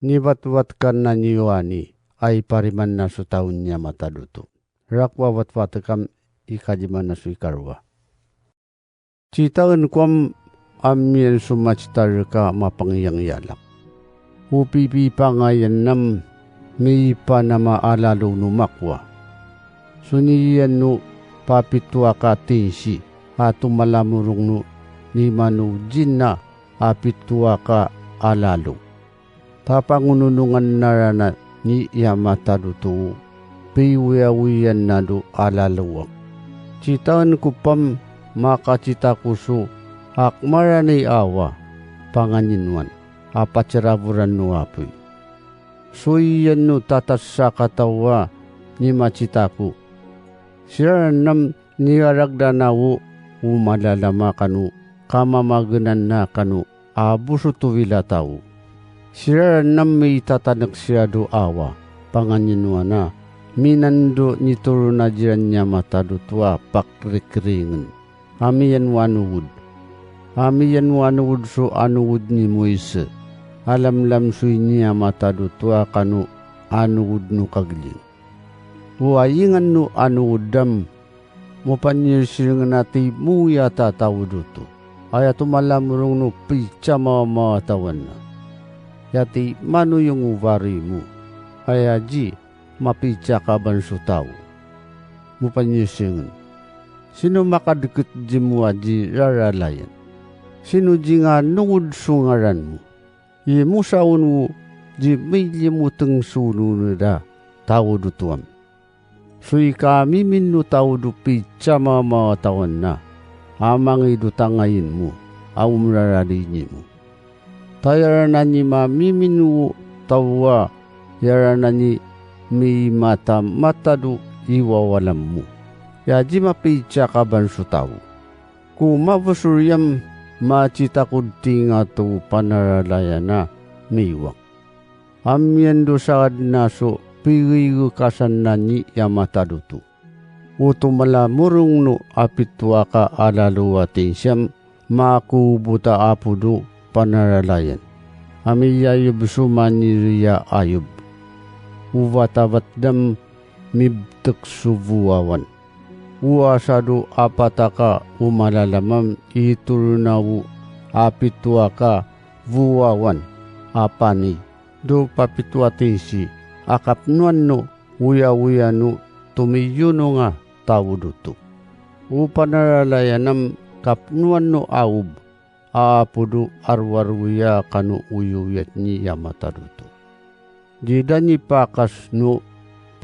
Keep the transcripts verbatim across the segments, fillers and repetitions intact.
Nibatbat ka na niyo ani a ipariman na so taw niya matad oto. Rakwa batbat kam i kadiman na so ikarowa. Citaen ko am a miyan so macitar ka mapangiyang i alak. O pipipangayan nam miipanama a lalo no makowa. So niyan no papitowa ka tinsi a tomalamorong no ni mano dina a pitowa ka a lalo. Tapangononongan na rana ni iya matad oto o piwoyawoyan na do a lalo wan. Citaen ko pam makacita ko so ak maranay awa panganyinowan a pacaraboran no apoy. So iyan no tatas sa katawa ni macita ko. Siraran nam niyaragdana wo o malalama kano kamamagenan na kano a bo so towila taw. Siraran nam mitatanek sira do awa panganyinowan a minan do nitoron a jiran niya matad oto a pakrikringen. A miyan o anowod. A miyan o anowod so anowod ni Moise. A lamlam so iniya matad oto a kano anowod no kagling. O ayingan no anowod am mopanyirsirengen a timo iya tatawod oto. Aya tomalamorong no picamamawatawan na. Aya timano yong o bari mo. Aya ji mapicakaban so taw. Mopanyirsirengen. Sino makadeket jimo a ji raralayan? Sino ji nga nongod so ngaran mo? Imosaon o ji milimoteng so nonod a tawod oto am. So ikamimin o tawod o picamamawatawan na a mangido tangayin mo a omraralay nimo. Tayarana ni mamimin o taw a yarana ni mimatamata do iwawalam mo. Ya ji mapicakaban so taw. Ko mabesor iyam macita ko di ngato panaralayan a miwang. Amiyan do sangad na so pigigekasan na ni iya matad oto. O tomalamorong no a pitowa ka a lalo a tinsi am makobota apo do panaralayan. Ami Ayub so maniriya Ayub. O batabat dam mibtek so vowawan. O asa do apataka o malalamam i toronawo a pitowa ka vowawan a pani do papitowa tinsi a kapnoan no oyawoya no tomiyono nga tawod oto. O panaralayan am kapnoan no aob a apo do aroaroya kano oyoyat ni iya matad oto. Di da ni pakas no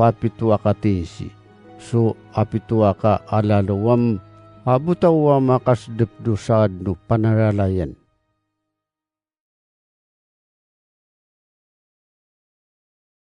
papitowa ka tinsi so apitowa ka a lalo am a botaw a makasdep do sangad no panaralayan